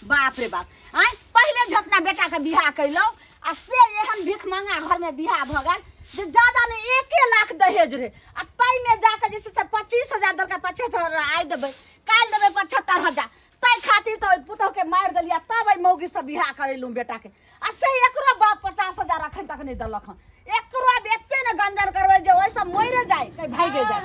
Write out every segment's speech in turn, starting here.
बाप रे बाप, आँय पहिले जे अपना बेटाके बियाह कयलहुँ आ से एहन भीख मंगा घरमे बियाह भऽ गेल जे ज्यादा नहि 1 लाख दहेज रहै, आ ताहिमे जाकऽ जे छै से 25,000 देलकै, 25,000 आइ देबै काल्हि देबै 75,000, ताहि खातिर तऽ ओहि पुतोहके मारि देलियै, तब एहि मौगीसँ बियाह करेलहुँ बेटाके, आ से एकरो बाप 50,000 अखन तक नहि देलक हन। एकरो आब एते ने गंजन करबै जे ओहिसँ मरि जाय कहीं भागि जाय।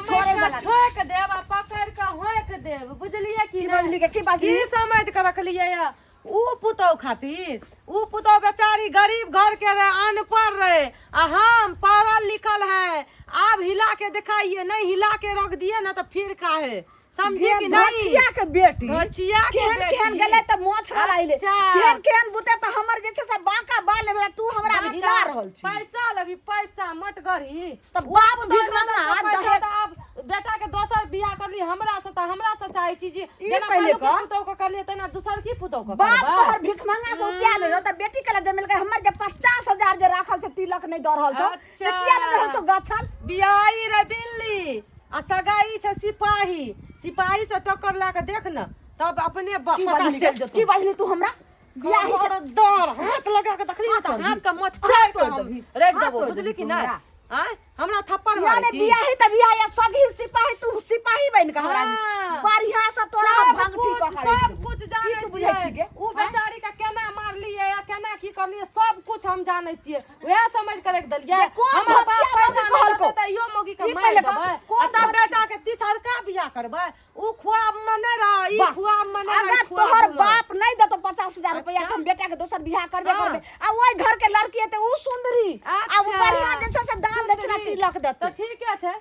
छोड़ै वला छोड़ि देब आ पकड़ि कऽ होंकि देब, बुझलियै कि की बजली के की बजली? की समझ के रखलियै या ऊ पुतोह खातिर? ऊ पुतोह बेचारी गरीब घर के रहे, अनपढ़ रहे, आ हम पढ़ल लिखल है। आब हिला के दिखाइए, नहीं हिला के रख दिए ना तो फिर काहे समझी कि नहीं? धचिया के बेटी, धचिया के केहन बेटी। केहन गेलै तऽ मोछ वाला अइलै, अच्छा। केहन केहन बुते तऽ हमर जे छै से बांका बाल लेबै, तू हमरा हिला रहल छी। पैसा लेबी, पैसा मटगरी। तऽ बाप भीख मंगा पैसा दहेज तऽ आब बेटा के दोसर बियाह करली हमरा से, तऽ हमरा से चाहे छी जे ई जेना पहिले पहिलुकी कह। पुतोह के करलियै तेना दोसर की पुतोह के बाप करबै? तोहर भीख मंगा के रुपया ले रहो तऽ बेटी के जे मिलकै, हमर जे 50,000 जे राखल छै तिलक नहि दऽ रहल छौ से किया नहि दऽ रहल छौ गछल? बियाही रे बिल्ली आ सगाई छै सिपाही, सिपाही से टक्कर ला के देख न तब अपने की पता बजली चलि के? जेतौ। की बजली तू हमरा? बियाही छै। दर हाथ लगा के देखली त हाथ के मोच हाथ चाट के तोड़ि हम देबही। राखि हाथ देबो, तोड़ि बुझली देबही कि तू नहि? हमरा। आँय हमरा थप्पड़ यानी मारै छी? बियाही त बियाही आ सगी सिपाही, तू सिपाही बनि के हमरा हाँ। बढ़िया से तोरा हम सब भंगठी कुछ कऽ के राखि सब देबौ। कुछ की जानै तू बुझै छी छियै। गे? उ बेचारी के केना मारलियै आ केना की करलियै सब कुछ हम जानै छियै, वएह समझ के राखि देलियै। जे कोन हमर बाप धोचिया पैसा मौगी नहि कहलकौ? देतै तऽ इहो मौगी के ई मारि पहिले कह, देबै कोन आ तब धोचिया? बेटा के तीसरका बियाह करबै। उ ख्वाब में नहि रह, ई बस। ख्वाब में नहि रह, अगर ई ख्वाब तोहर में। बाप नहीं देतो 50,000 रुपया अच्छा। तऽ हम बेटा के दोसर बियाह करबे हाँ। करबे, आ ओहि घर के लड़की हेतै उ सुंदरी आ उ अच्छा। बढ़िया जे छै से दान दक्षिणा सुंदरी। तिलक देतै। तऽ ठीके छै,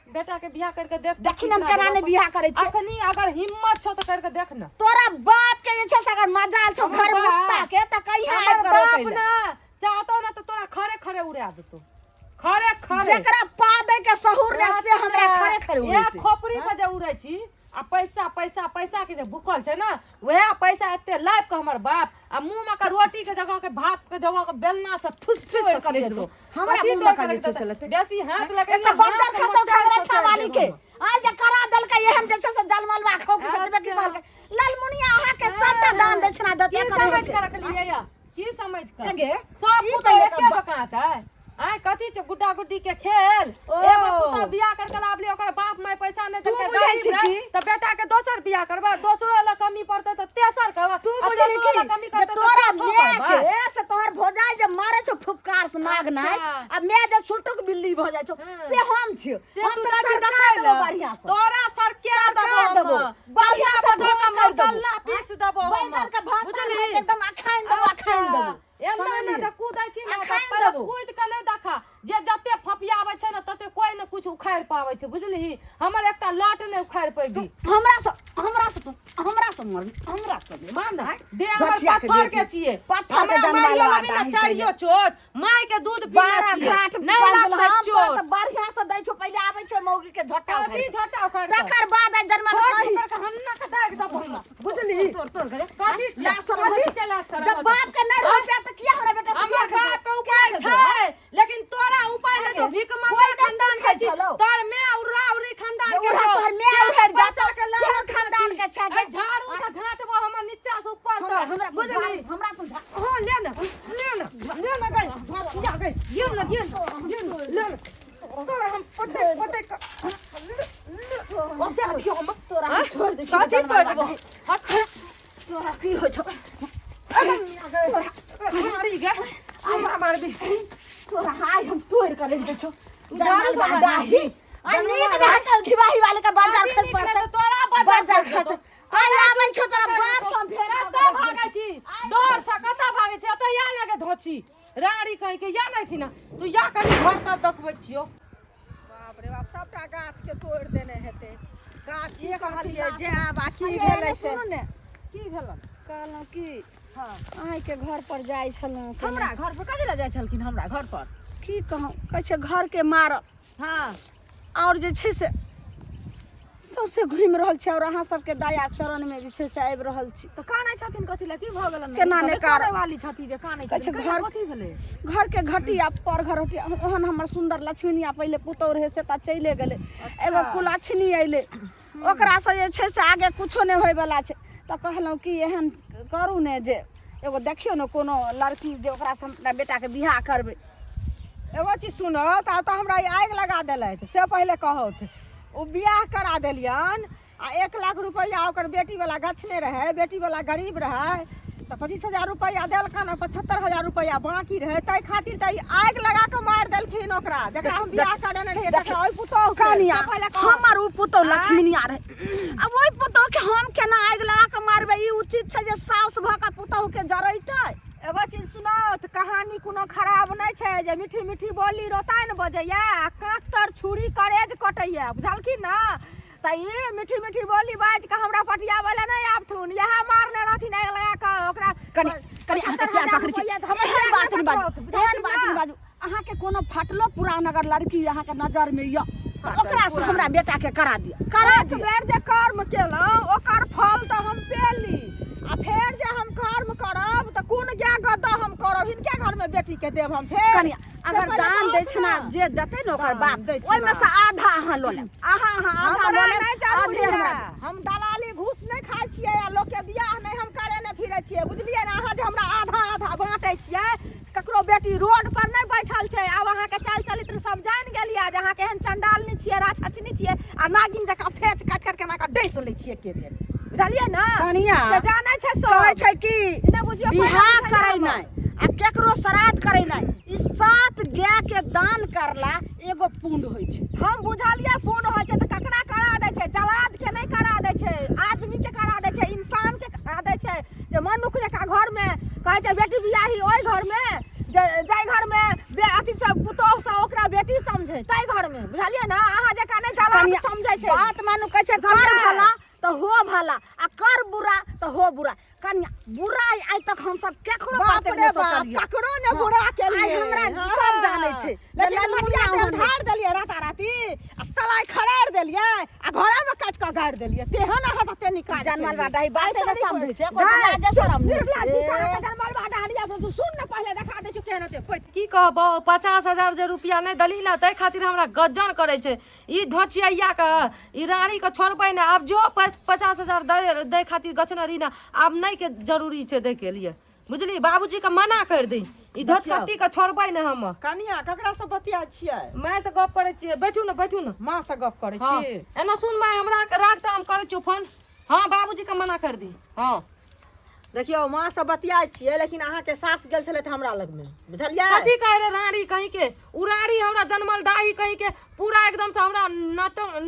बेटा के बियाह करके देख। देखी ने हम केना नहि बियाह करै छियै। अखनी अगर हिम्मत छौ तऽ करके देख ने। तोरा बाप के जे छै से अगर मजाल छौ हमर घर बाप- मुक्ता के तऽ कहिया हमर आबि कऽ बाप रोकै लए। ना चाहतो ना तऽ तोरा खरे खरे उड़ा देतो, खरे खरे। जेकरा पा दै के सहूर ने से हमरा खरे खरे ए उड़ेतै। खोपड़ी पर जे उड़ै छी आ पैसा पैसा पैसा के जे भूखल छै ने, वएह पैसा एते लाबि के हमर बाप आ मुँह में के रोटी के जगह के भात के जगह के बेलना से ठुस ठुस के तोड़ि देतौ। देबौ। हमरा कथी मुँह में तोड़ि के के जे छै देतौ? से लेतै। बेसी हाथ लगेलियै, एक तऽ बज्जर हाथ खसौ मोचाड़ि खगरैठा सोचाड़ि वाली के देबौ। आइ जे करा देलकै एहन जे छै से जलमलवा खौ के से देबे की अच्छा। कहलकै ललमुनिया अहाँ के सबटा दान दक्षिणा देतै की एकर होइ समझ छै। के रखलियै या? की समझ के? गे, सब ई पुतोह पहिले एके तऽ जकाँ हेतै? आँय कथी छै गुड्डा गुड्डी के खेल? ओ। एगो पुतोह बियाह करके लाबली, ओकर बाप माय पैसा नहि तू देलकै, बुझै गरीब छी रहै, की? तऽ बेटा के दोसर बियाह करबै, दोसरो लए कमी पड़तै तऽ तेसर करबै, तू आ बुझली तेसरो की लए कमी जे करतै तऽ तोरा चौथो माय करबै। के से तोहर भौजाई जे मारे छौ फुफकार से नाग नाच अच्छा। आ माय जे सुटुक बिल्ली भऽ जाइ छौ से हम छियौ। से हम तू तोरा जाइ छी सरकार देखै देबौ लए। बढ़िया से। तोरा सरकार सरकार देबौ देबौ। हम। बढ़िया से मसाला धोखा मारि देबौ। मसाला पीस देबौ हम। बैगन के भात बुझली? एकदम अखाइन देबौ, अखाइन देबौ। एना समझली? एना जे कूदै छी ने, अखाइन पहिले देबौ। कूदि के नहि देखा जे जते फपियाबै छै ने तते कोइ ने कुछ उखाड़ि पाबै छै, बुझलिही? हमर एकटा लट नहि उखाड़ि पैबी। हमरा से, हमरा से तू, हमरा से मरबी, हमरा से मरबी। मान आँय? दे हमर गछिया के पत्थर के बेटी। छियै। पत्थर के हमरा जनमल मारियो बा लबी ने डाही चारियो पहिले। चोट, माय के दूध पीने बारह छियै। घाट नहि पानि लागतै देलहुँ। हम तोरा चोट। तऽ बढ़िया से दै छौ, पहिले आबै छौ मौगी के झोटा कथी उखाड़ि के। झोटा उखाड़ि के? तकर बाद आइ जनमल छोट कही। पकड़ के हन्ना के दागि देबौ हम। बुझली? तोर तोर करे। कथी छै? ला शरम कथी होइ छै? छै ला शरम जब होइ छै? बाप के नहि रुपया तऽ किया हमरा बेटा से हमर बियाह करबै? बाप के उपाय किया करबै? छै, लेकिन तोरा उपाय नहि छौ। भीख मंगे कोइ नहि खानदान के पूछै छी। छलौ। तोर माय उर्रा उर्री खानदान के उर्रा छौ। तोहर माय किया उहरि पैसा जातौ? के लालच केहन खानदान छी? के छै गे? एहि झाड़ू से झाँटबो हमर नीचा से ऊपर हमरा तक। हमरा तू बुझली? झाड़ू, हमरा तू झाड़ू। हाँ, ले ने, ले ने, ले ने गई। या गई, गिर ने, गिर ने, गिर ने, ले ने। तोरा हम पटक पटक के- ओसे दियौ हम। तोरा हम छोड़ि दै छियौ, कथी जनमल तोड़ि देबौ? बा। तोरा की होइ छौ? मारी गे, हमरा मारबी? तोरा आइ हम तोड़ि कऽ रखि दै छौ। झाड़ू जनमल से बा मारबी। डाही। आइ नीक रहतौ घिवाही वाले के बाजार कथी खस नीक पड़तै। रहतौ? तोरा बाजार बाजार खस खस। जेतौ। आइ आबै छौ तोरा बाप सँ भेंट कतऽ भागै छी डर से? कतऽ भागै छी? एतऽ या लगे धोची राड़ी कहीं के या नहीं छी ना तू या कहीं घर तब देखबै छियौ। बाप रे बाप, सबटा गाछ के तोड़ि देने हेतै। गाछ कहलियै जायब आ की भेलै से? सुनू ने। की भेलन? कहलहुँ की हँ, अहाँके घर पर जाइ छलहुँ। हमरा घर पर कथी लए जाइ छलखिन हमरा घर पर? की कहूँ, कहै छै घर के मारल। हँ। आओर जे छै से सौंसे घुमि रहल छी आओर अहाँ सबके दया चरणमे जे छै से आबि रहल छी। तऽ कानै छथिन कथी लए? की भऽ गेलन? केना नहि कानै वाली छथि जे कानै कहै छै छथिन? घर कथी भेलै? घरके घटी आ पर घर हटिया। ओहन हमर सुन्दर लक्ष्मीनिया पहिले पुतोह रहै से तऽ चलि गेलै, एगो कुलक्षणी अयलै, ओकरासँ जे छै से आगे कुछो नहि होइवला छै। तऽ कहलहुँ कि एहन करू ने जे एगो देखियौ ने कोनो लड़की जे ओकरासँ हम अपना बेटाके बियाह करबै। एगो चीज सुनो, तऽ आब तऽ हमरा ई आगि लगा देलथि, से पहिले कहौथ। ओ बियाह करा देलियन आ 1 लाख रुपैआ ओकर बेटीवला गछने रहै, बेटीवला गरीब रहै, तऽ 25,000 रुपैआ देलकनि आ 75,000 रुपैआ बाँकी रहै, ताहि खातिर तऽ ई आगि लगा कऽ मारि देलखिन ओकरा, जकरा हम बियाह करेने रहियै तकरा, ओहि पुतोहुके। कनिया, से पहिले कहू। हमर ओ पुतोह आँय? लक्ष्मीनिया रहै, आ ओहि पुतोहके हम केना आगि लगा कऽ मारबै? ई उचित छै जे साउस भऽ कऽ पुतोहके जरैतै? एगो चीज सुनाउ तऽ, कहानी कोनो खराब नहि छै जे मीठी मीठी बोली रोताइन बजैया आ काँख तर छुरी करेज कटैया, बुझलखिन ने? तऽ ई मीठी मीठी बोली बाजि कऽ हमरा पटियाबै लए नहि आबथुन। इएह मारने रहथिन आगि लगा कऽ ओकरा। कनि कनि अहाँके 75 पैर हजार पकड़ै छी। रुपैआ तऽ हमर एहन पैर बात नहि नहि बाजू, पकड़ौत, एहन बुझलखिन बात नहि ने? बाजू। अहाँके कोनो फटलो पुरान अगर लड़की अहाँके नजरमे यऽ तऽ ओकरा से हमरा बेटाके करा दिअ, करा एक दिअ। बेर जे कर्म केलहुँ ओकर फल तऽ हम पेली, आ फेर जे हम कर्म करब तऽ कोन गाय गद्दा हम करब? हिनके घरमे बेटीके देब हम फेर? कनिया, से अगर पहिले दान दै कहत छै ने ने। जे देतै ने ओकर दान बाप, दै छै ओहिमे ना। से आधा अहाँ लऽ लेब, अहाँ अहाँ आधा हमरा लऽ लेब, नहि जरूरी आधे हमरा है। देब। हम दलाली घूस नहि खाइ छियै आ लोकके बियाह नहि हम करेने फिरै छियै, बुझलियै ने? अहाँ जे हमरा आधा आधा बाँटै छियै, ककरो बेटी रोड पर नहि बैठल छै। आब अहाँके चालि चरित्र सब जानि गेलियै जे अहाँ केहन चंडालनी छियै, राक्षसनी छियै आ नागिन जकाँ फेच काटि काटि केना कऽ डसि लै छियै एके बेर, बुझलियै ने? कनिया, से जानै छै सब। कहै छै कि ई नहि बुझियौ बियाह पहिने बुझलियै करै हम। नहि आ केकरो श्राद्ध करै नहि, ई 7 गाय के दान करला एगो पुण्य होइ छै। हम बुझलियै पुण्य होइ छै तऽ ककरा करा दै छै? जलाद के नहि करा दै छै, आदमी के करा दै छै, इंसान के करा दै छै, जे मनुख जकाँ घरमे कहै छै बेटी बियाही ओहि घरमे जे जाहि घरमे अथी सब पुतोहु सब ओकरा बेटी समझै ताहि घरमे, बुझलियै ने? अहाँ जकाँ नहि जलाद कनिया, समझै छै। बात मानू, कहै छै कर बुझलियै? भला तऽ हो भला आ कर बुरा तऽ हो बुरा। कनिया, बुराइ आइ तक हम सब केकरो बाप बात रे नहि बाप, सोचलियै। ककरो ने बुरा केलियै। आइ हमरा हाँ। सब जानै छै। लेकिन जे मटिया ललमुनिया तेल ओहन ढारि देलियै राताराती आ सलाइ खड़ारि देलियै आ घरेमे काटि कऽ गाड़ि देलियै, तेहन अहाँ तते निकाज जनमल केलियै। बा डाही, बाते ऐसा नहि नहि समझै छै, एको गै, दिन लाजे शरम नहि निर्मला जी, छै। अहाँके जनमल बा डाही, आब तू सुन ने पहिले, देखा दै छियौ केहन होतै पैस। की कहबौ, 50,000 जे रुपया नहि देली ने ताहि खातिर हमरा गज्जन करै छै ई धोचिया के, ई रानी के छोड़बै ने। आब जो 50,000 दै दै खातिर गछने रही ने, आब नहि के जरूरी छै दै के लिए, बुझली? बाबूजी के मना कर दी, ई धोचकट्टी के छोड़बै ने हम। कनिया, ककरा से बतिया छियै? माय से गप करै छियै। बैठू ने, बैठू ने। माँ से गप करै हाँ छी? एना सुन माय, हमरा राख तऽ हम करै छियौ फोन। हाँ, बाबूजी के मना कर दी। हाँ। देखियौ, माँ से बतियाइ छियै, लेकिन अहाँके सास गेल छलथि हमरा लगमे, बुझलियै? कथी कहै रे रानी कहीं के, उ रानी हमरा जनमल दाही कहीं के, पूरा एकदम से हमरा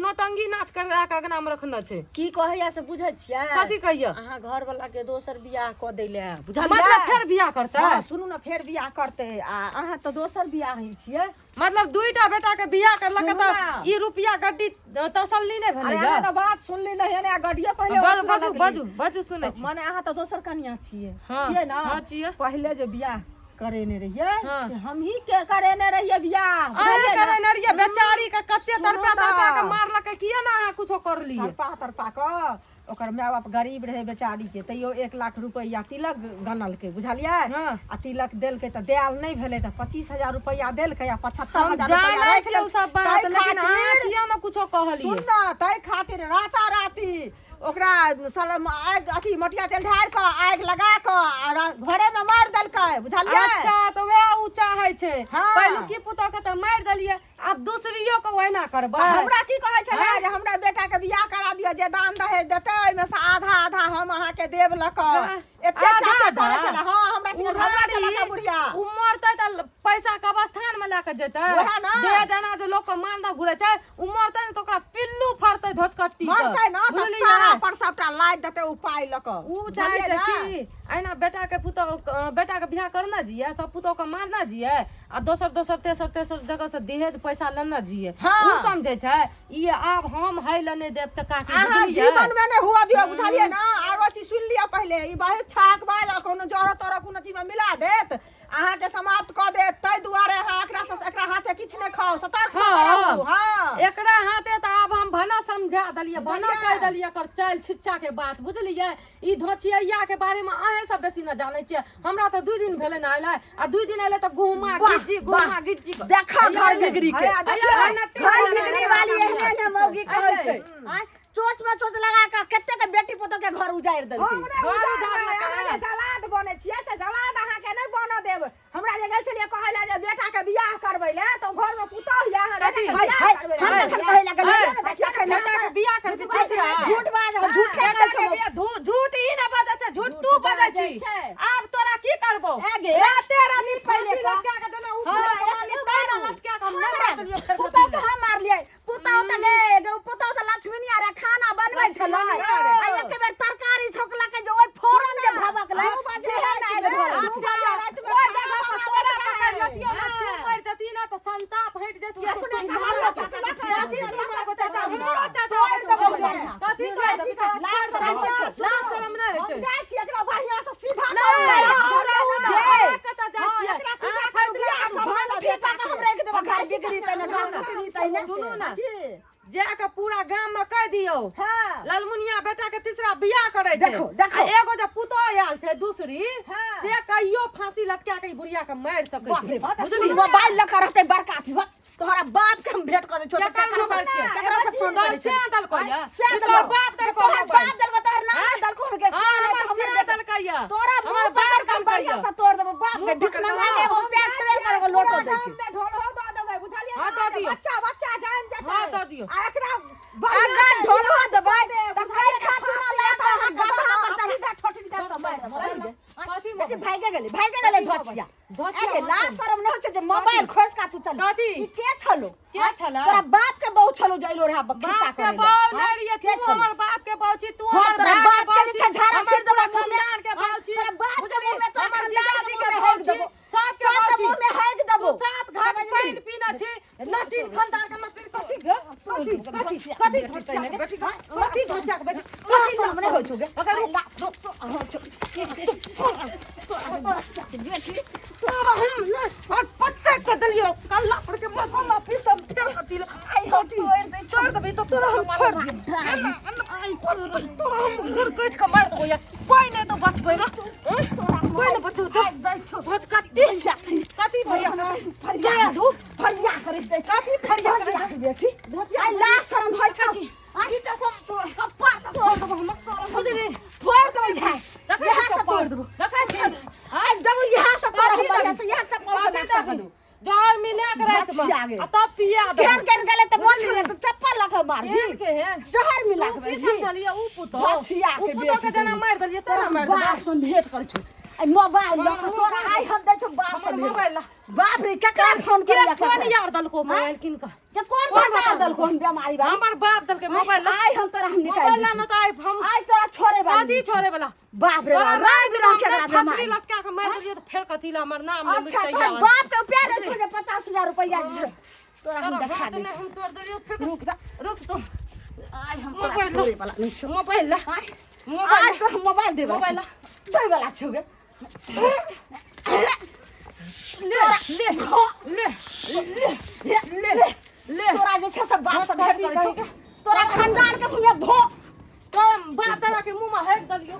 नौटंगी नाच करा के अगना में रखने छै। की कहैया से बुझै छियै? कथी कहैया? अहाँ घर वाला के दोसर बियाह कऽ दै लए, बुझलियै? मतलब फेर बियाह करतै? हँ, सुनू ने, फेर बियाह करतै आ अहाँ तऽ दोसर बियाह ही छियै। मतलब दुईटा बेटा के बियाह करलक सुनू तऽ ना। ई रुपया गड्डी तसल्ली नहि अरे भेलै अहाँ तऽ बात सुनली नहीं ने, गड्डियो पहिले बाजू ओसलऽ बाजू लगली। बाजू बाजू, सुनै छी। मने अहाँ तऽ दोसर कनिया छियै? हाँ, छियै ने? हाँ, छियै। पहिले जे बियाह करेने रहियै हाँ। से हमही के करेने रहियै बियाह, अरे बुझलियै ने? करेने रहियै, बेचारी के कते सुनू तड़पा ना। तड़पा के मारलकै, किया ना अहाँ कुछो करलियै? तड़पा तड़पा कऽ ओकर माय बाप गरीब रहै बेचारी के, तैयो 1 लाख रुपैआ तिलक गनलकै, बुझलियै? हाँ। आ तिलक देलकै तऽ देल नहि भेलै तऽ 25,000 रुपैआ देलकै आ 75 हम हजार रुपैआ जानै राखि छियै उ सब बात, ताहि लेकिन अहाँ खातिर किया ना कुछो कहलियै? सुन ने, ताहि खातिर राताराती ओकरा साला आगि अथी मटिया तेल ढारि कऽ आगि लगा कऽ आ घरे मे मारि देलकै, बुझलियै? अच्छा, तऽ वएह उ चाहै छै। हाँ। पहिलुकी पुतोह के तऽ मारि देलियै, आब दूसरियो के ओहिना करबै। तऽ हमरा की कहै छलै जे हमरा बेटा के बियाह करा दिअ, जे दान दहेज देतै ओहिमे से आधा आधा हम अहाँके देब लऽ कऽ। एते आधा चाटे आधा? करै छलै। हाँ, हमरा संगे झगड़ा केलक बुढ़िया। उ मरतै तऽ पैसा कब्रस्तान में लए के जेतै। वएह ना। जे जेना जे लोक के मानदा घुरै छै, उ मरतै ने तऽ ओकरा पिल्लू फड़तै धोचकट्टी के। मरतै ना तऽ बुझलियै? सारा पर सबटा लादि देतै उ पाइ लऽ कऽ। उ चाहै बुझलियै छै ना? कि एहिना बेटा के पुतोह, बेटा के बियाह करना जियै, सब पुतोह के मारना जियै आ दोसर दोसर तेसर तेसर जगह से दहेज पैसा लेने जियै। हाँ। उ समझै छै ई आब हम है ले नहि देब चक्का के, अहाँ बुझलियै? जीवन में नहीं हुआ दियो, बुझलियै ना? आगो चीज सुन लिअ पहिले, ई बहुत छाक बाद कोनो जरो तरो कोनो चीज में मिला देत, अहाँ के समाप्त कऽ देत। ताहि दुआरे अहाँ एकरा से एकरा हाथे किछु नहि खाउ, सतर्क भऽ कऽ हाँ। रहू। हाँ। एकरा हाथे तऽ आब हम भना समझा देलियै, भना बुझलियै? कहि देलियै एकर चालि छिच्चा के बात, बुझलियै? ई धोचिया के बारे में अहें सब बेसी न जानै छियै। हमरा तऽ 2 दिन भेलै ने अयलै, आ 2 दिन अयलै तऽ गुमा वाह, गिज्जी वाह। गुमा गिज्जी देखा अइया घर अइलै। बिगड़ी के। अइया अइया देखियौ। अइना घर टेढ़ बिगड़ी वाली एहने एहने मौगी कहै छै। आँय, चोच में चोच लगा के कते के बेटी पुतोह के घर उजाड़ि देलकै। हम नहि घर उजाड़बै, उजाड़लकै। अहाँ जे जलाद बनै छियै से जलाद अहाँके नहि बनऽ देब। हमरा जे गेल छलियै कहै लए जे बेटाके बियाह करबै लए, तऽ घर मे पुतोह यऽ, अहाँ कथी? बेटाके हाय बियाह हाय, करबै हम लए। तखन कहै लए गेलियै हाय, ने, देखियौ ने, बेटाके बियाह करबै झूठ बाजै तीसरा। छै। झूठ बाज, झूठ के बेटा कहै के छौ। बियाह झूठ ई नहि बाजै छै, झूठ तू झूठ बाजै बाजै छी। छै। आब तोरा की करबौ? ए गे। राते राति पहिले फांसी कह। लटका के देना, उ हाँ, पूरा एक कमाली दू तै ने मारू। लटका के हम नहि हमरा मारलियौ फेर पुतोह कथी के लए। हम मारलियै। पुतोह तऽ गे, गे, पुतोह तऽ लक्ष्मीनिया रे, खाना बनबै छलै। लक्ष्मीनिया रे। आ एक बेर तरकारी छौंकलकै जे ओहि फोरन जे भभकलै, दू बजे तेहन आगि रातिमे, धऽ दू लेलकै। बजे रातिमे ओहि खाना जगह पर बनाबैत तोरा रहै। पकड़ लतियौ ना, तू हाँ। मरि जती ना तऽ संताप हटि जतियै। अपने तू तऽ मारबो लटक लटक कथी तू मारबो चाचा? हमरो चाचा तोड़ि देबौ कथी बढ़िआँ से। कथी तोड़ि देबही? लाज शरम होइ छै। लाज शरम नहि होइ हम छै। जाइ छी एकरा बढ़िआँ से सीधा नहि, करू। हम रहू ना, जे। हम कतऽ जाइ हाँ, छियै? एकरा सीधा अहाँ करू, फैसला बियाह करू। करबै भांग लए पी कऽ बेटाके। हम राखि देबै, घर बिगड़ी तैने, घर बिगड़ी तैने। सुनू ना, की? जा कऽ पूरा गाम में कहि दियौ, हाँ। ललमुनिया बेटा के तीसरा बियाह करे छै। देखो, देखो। आ एगो जे पुतोह आयल छै दूसरी, हाँ। से कहियो फांसी लटका के ई बुढ़िया के मारि सकै बाप रे छै। बाप, बुझलियै? मोबाइल लऽ कऽ रहतै बड़का अथी, भक, तोहरा बाप के हम भेंट कऽ दै छियौ। केकर केकरा से मोबाइल छियै? केकरा से फोन तोहर करै छै? से देलकौ यऽ? से ई देलकौ। तोहर बाप देलकौ तोहर मोबाइल? बाप देलकौ, तोहर नाना हाँ? देलकौ, हुनके से हाँ, नहि हमर तऽ हमर से बेटा। देलकै यऽ। तोरा मुँह हमर पकड़ बाप कऽ देलकै बढ़िआँ यऽ। से तोड़ देबौ। बाप मुँह रे, पकड़ कऽ भिखमंगा हाँ। के एगो पैर छेबे करे, एगो लोटो पूरा दै छै। गाममे ढोलहो दऽ देबै, बुझलियै हाँ, ने? दऽ दियौ। बच्चा बच्चा जानि जेतै। हाँ, दऽ दियौ। आ एकरा अगर ढोलहो देबै देब, तऽ कैठा चूना लए कऽ अहाँ गदहा पर चढ़ा सीधा ठोकि दऽ कऽ मारि देबै। कथी बेटी भागे गेलै, भागे गेलै धोछिया। धोछिया अरे लाज शरम न होइ छै जे मोबाइल खोसि कऽ तू चल। कथी? ई के छलो? के छलै? तोरा बाप के बहू छलो जे अइलो रहै खिस्सा बाप के करै लए। बहू नहि रहियै, के तू छलो? हमर बाप के बहू छी, तू हाँ, हमर तोरा भाय बाप के बहू जे छी, छै झाड़ा हमर फेर देबौ पूरा मुँहमे। खानदान के बहू छी। तोरा बाप के बुझलियै? मुँहमे, तोरा हमर खानदान के जीजाजी मुँहमे के बहू हेक छी, देबौ। सबके सबके बहू छी। मुँहमे हेक देबौ। तू सात घाट समझली? पानि पीने छी, लटीन खानदान के लटीन कथी गे? कथी कथी कथी धोछिया के बेटी? कथी धोछिया के बेटी? लाज शरम नहि होइ छौ गे। अगर तोरा हम नहि पटक के देलियौ कल्ला पर के मसाला पीस हम फेर कथी ले आइ हो तोड़ि दै छौ। छोड़ देबही तऽ तोरा हम छोड़ दियौ। तोरा हम घर काटि कऽ मारि देबौ या कोइ नहि तो बचबै रे, कोइ नहि बचौतै। भोज कथी कथी भैया फरिया फरिया करै दै छौ। कथी फरिया करै फरिया बेटी। आइ लाज शरम होइ छौ। आइ तऽ सब तोर कप्पा तोड़ देबौ हम, बुझली? तोड़ देबै झाइ। देखै यहाँ छी से तोड़ देबौ। देखै छी। आइ देबौ यहाँ से तोड़ हम कथी बढ़िआँ से, यहाँ चप्पल से कथी नाश्ता देबही? करू। जहर मिला के रातिमे भचिया गे। आ तब पिया देबौ। केहन केहन गेलै तऽ मोन छलै तऽ चप्पल लऽ कऽ मारबही। केहन केहन? जहर मिला तू के की मारबही। समझलियै उ पुतोह? भचिया उ के पुतोह के बेटी। जेना मारि देलियै तेना मारि देबै। बाप से भेंट करै छौ। आइ मोबाइल लऽ कऽ तोरा आइ हम दै छौ बाप से हमर भेंट। मोबाइल ला। बाप रे, केकरा फोन के करिया? कोन यार देलको मोबाइल कीन कऽ? के कोन कोन बता बता देलको हम बेमारी बाली? हमर बाप देलकै मोबाइल ला। आइ हम तोरा हम निकालि मोबाइल ला दै न छियौ। तऽ आइ हम आइ तोरा छोड़े वाली कथी नहि छौ। छोड़े वाला? बाप रे तोरा बाप, रंग बिरंग के राति एकरा मे फसरी बेमारी। लटका के मारि देलियै तऽ फेर कथी ला हमर नाम नहि अच्छा मिटैया। तोहर बाप के उपाय नहि छौ जे 50,000 रुपैआ जे छै तोरा हम तोरा देखा हाथ दै नहि छियौ। हम तोड़ देलियौ फेर। रुक जा, रुक तो। आइ हम तोरा मोबाइल ला। छोड़े वाला नहि छौ। मोबाइल ला। आइ मोबाइल आइ तोरा मोबाइल देबा मोबाइल छौ। ला। दै वाला छौ गे। ले ले ले ले ले ले। तोरा जे छै से बाप से भेंट करै छौ। कही के। तोरा खानदान के भूमे भो तो बाप दादा के मुंह में हेक देलियौ।